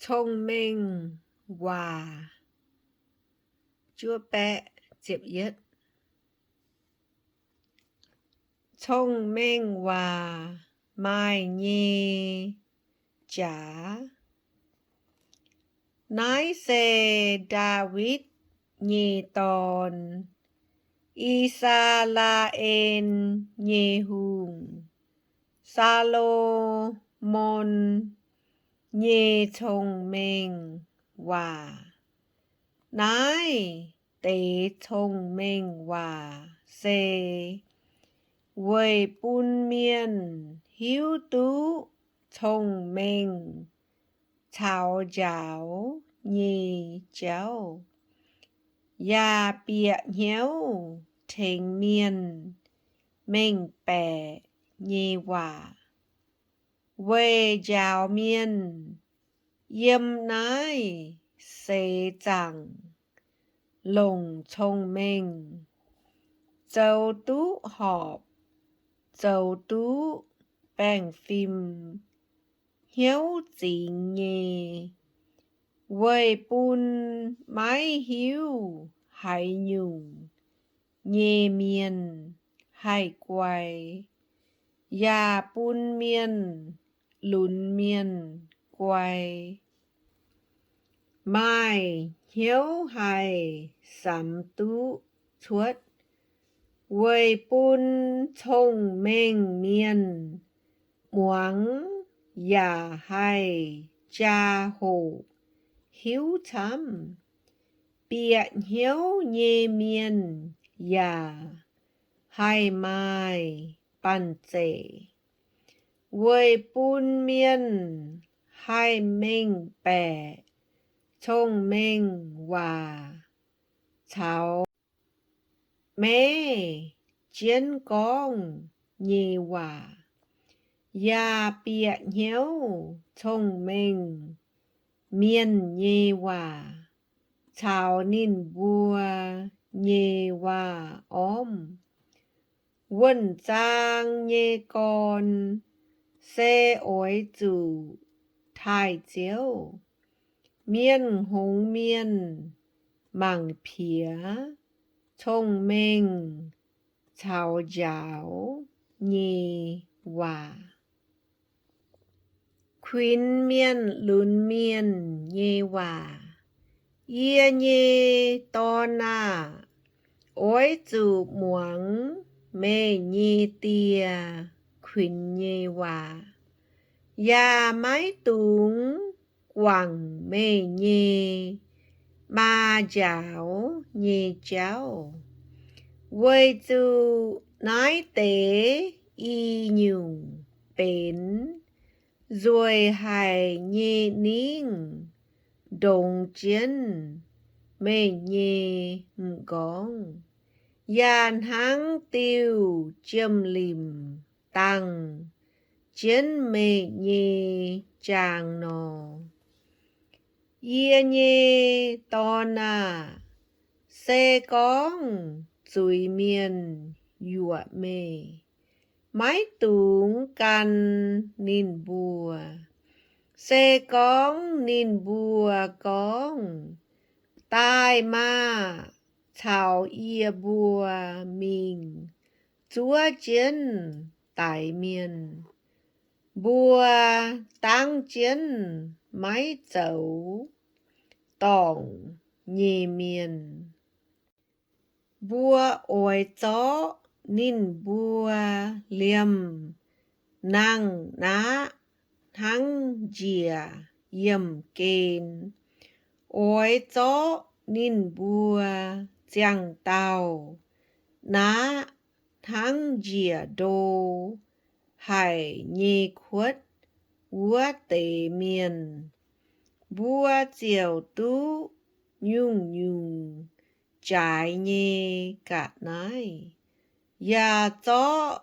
Cong-mengh Waac. Cong-mengh Waac Maaih Nyei Jaax. Naaiv se Ndaawitv nyei dorn, I^saa^laa^en nyei hungh, Saa^lo^morn, nyei cong-mengh waac. Naaiv deix cong-mengh waac se weic bun mienh hiuv duqv cong-mengh caux njaaux nyei jauv, yaac bieqc hnyouv tengx mienh mengh baeqc nyei waac, weic njaaux mienh yiem naaiv seix zaangc longc cong-mengh, zoux duqv horpc, zoux duqv baengh fim, hnyouv zingx nyei, weic bun maiv hiuv haaix nyungc nyei mienh haih guai, yaac bun mienh lunx mienh guai, maaih hnyouv haih samx duqv cuotv, weic bun cong-mengh mienh muangx yaac haih jaa hoc hiuv camv. Bieqc hnyouv nyei mienh yaac haih maaih banh zeic, weic bun mienh haih mengh baeqc cong-mengh waac caux maiv jienv gorngv nyei waac, yaac bieqc hnyouv cong-mengh mienh nyei waac caux ninh mbuo nyei waac-ormv. Wuonh zaang nyei gorn se oix zuqc taaih Ziouv. Mienh hngongx mienh mangc piex cong-mengh caux njaaux nyei waac. Kuinx mienh lunx mienh nyei waac. Yie nyei dorn aah! Oix zuqc muangx meih nyei die kuinx nyei waac, yaac maiv dungx guangc meih nyei maa njaaux nyei jauv, weic zuqc naaiv deix i nyungc benx nzueic haic nyei ningv ndongx jienv meih nyei m'nqorngv, yaac hnangv diuh jiem-limc dangh jienv meih nyei jaang nor. Yie nyei dorn aah! Se gorngv zuiz-mienh yuoqc meih, maiv dungx gan ninh mbuo. Se gorngv ninh mbuo gorngv, Daaih maah! Caux yie mbuo mingh zuov jienv daix mienh, mbuo dangv jienv maiv zoux dorngc nyei mienh. Mbuo oix zorqv ninh mbuo liemh nangh naqv hnangv njiec yiemh gen. Oix zorqv ninh mbuo ziangh dauh naqv hnangv njiec ndo haic nyei kuotv wuov deix mienh. Mbuo ziouc duqv nyungc-nyungc jaaix nyei ga'naaiv, yaac zorqv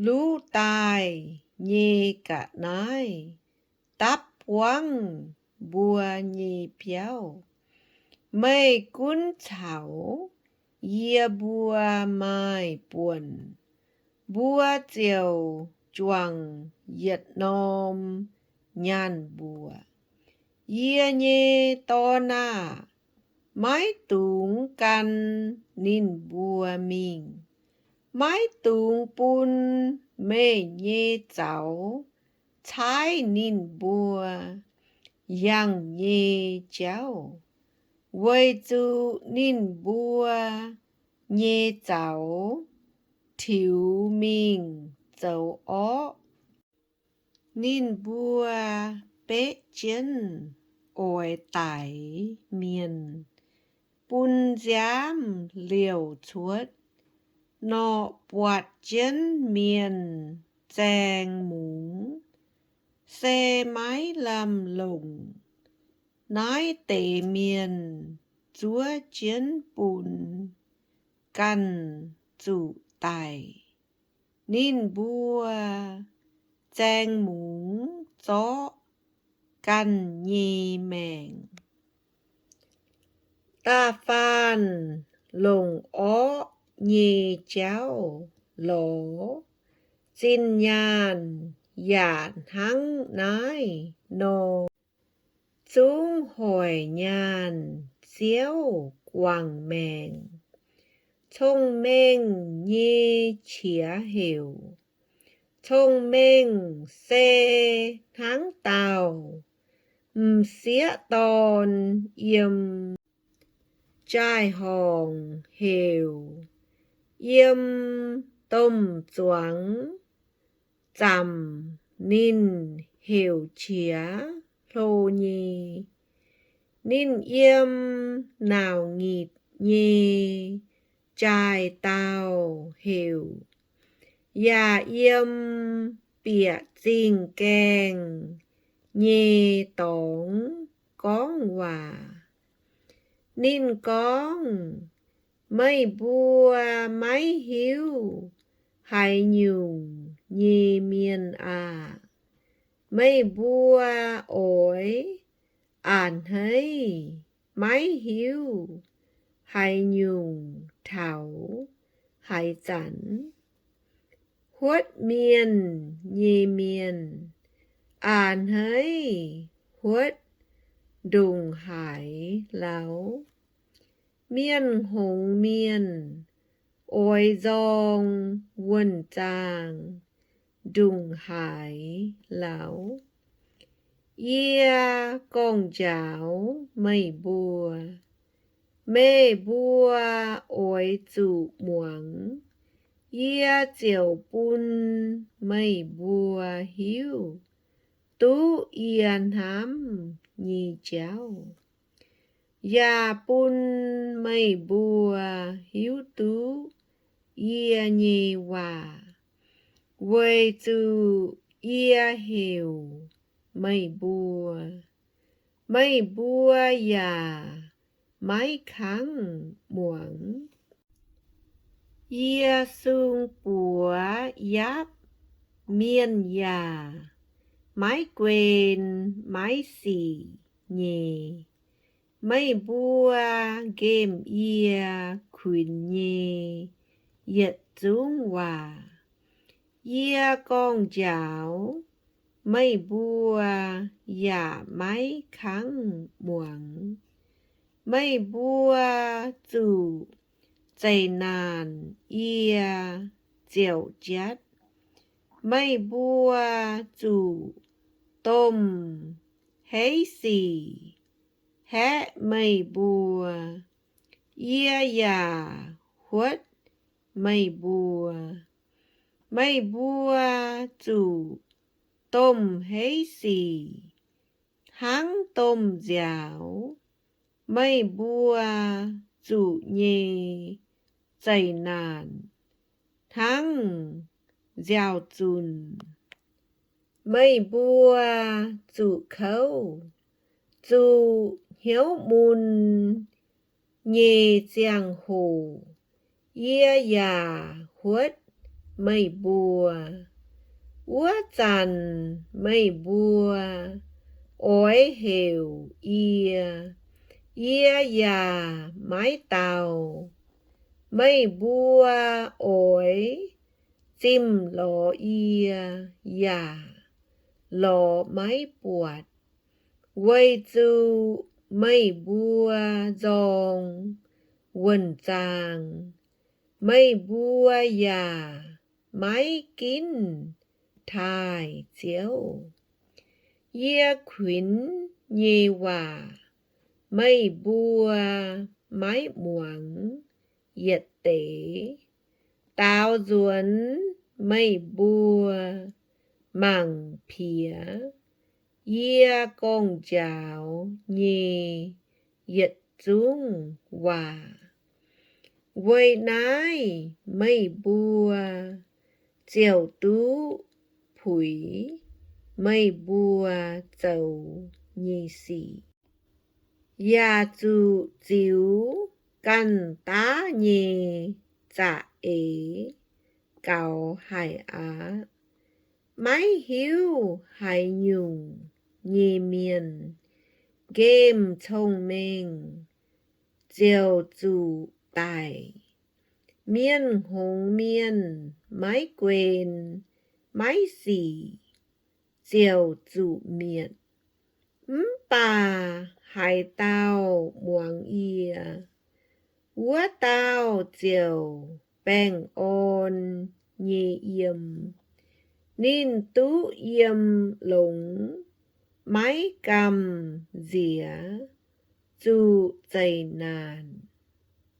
luqv daaih nyei ga'naaiv dapv buangv mbuo nyei biauv. Meih gunv caux yie mbuo maaih buonc, mbuo ziouc juangc yietc norm nyaanh mbuoqc. Yie nyei dorn aah! Maiv dungx gan ninh mbuo mingh. Maiv dungx bun meih nyei zaux caaiv ninh mbuo yangh nyei jauv, weic zuqc ninh mbuo nyei zaux tiux mingh zoux orqv. Ninh mbuo beqv jienv oix daix mienh, bun nziaamv liouc cuotv, norqc buatc jienv mienh zaeng mungz, se maiv lamh longc. Naaiv deix mienh zuov jienv bun ganh zuqc daic. Ninh mbuo zaeng mungz zorqv ganh nyei maengc. Da'faanh longc orqv nyei jauv lorz zinh nyaanh yaac hnangv naaiv nor. Zungv hoic nyaanh Ziouv guangc maengc. Cong-mengh nyei qiex heuc. Cong-mengh se hnangv dauh m'sieqv dorn yiem jaai-horngc heuc, yiem domh zuangx zamc ninh heuc qiex hlo nyei. Ninh yiem nauc nyitc nyei jaaix-dauh heuc, yaac yiem bieqc zingh gaengh nyei dorngx gorngv waac. Ninh gorngv, Meih mbuo maiv hiuv haaix nyungc nyei mienh aah! Meih mbuo oix a'hneiv maiv hiuv haaix nyungc taux haaix zanc. Huotv mienh nyei mienh a'hneiv huotv ndongc haaix lauh? Mienh hngongx mienh oix nzorng wuonh zaang ndongc haaix lauh? Yie gorngv-njaaux meih mbuo, meih mbuo oix zuqc muangx. Yie ziouc bun meih mbuo hiuv duqv yie hnamv nyei jauv, yaac bun meih mbuo hiuv duqv yie nyei waac, weic zuqc yie heuc meih mbuo, meih mbuo yaac maiv kangv muangx. Yie sung buoz yaapv mienh yaac maiv guen maiv sic nyei. Meih mbuo nqemh yie kuinx nyei yietc zungv waac, yie gorngv-njaaux, meih mbuo yaac maiv kangv muangx. Meih mbuo zuqc zeqc naanc yie ziouc jatv. Meih mbuo zuqc domh heiv sic haeqv meih mbuo, yie yaac huotv meih mbuo. Meih mbuo zuqc domh heiv sic hnangv domh nziaaux. Meih mbuo zuqc nyei zeqc naanc hnangv nziaaux-zunc. Meih mbuo zuqc kouv, zuqc hnyouv mun nyei ziangh hoc yie yaac huotv meih mbuo. Wuov zanc meih mbuo oix heuc yie, yie yaac maiv dau. Meih mbuo oix zimh lorz yie yaac lorz maiv buatc. Weic zuqc meih mbuo nzorng wuonh zaang, meih mbuo yaac maiv ginv taaih Ziouv. Yie kuinx nyei waac meih mbuo maiv muangx yietc deix. Daaux nzuonx meih mbuo mangc piex yie gong-njaaux nyei yietc zungv waac. Weic naaiv meih mbuo ziouc duqv puix meih mbuo zoux nyei sic, yaac zuqc ziux ganh daav nyei za'eix gaux haic aqv. Maiv hiuv haaix nyungc nyei mienh nqemh cong-mengh ziouc zuqc daic. Mienh hngongx mienh maiv guen maiv sic ziouc zuqc mietc. Mv baac haaix dauh muangx yie, wuov dauh ziouc baengh orn nyei yiem. Ninh duqv yiem longx, maiv gamh nziex zuqc zeqc naanc.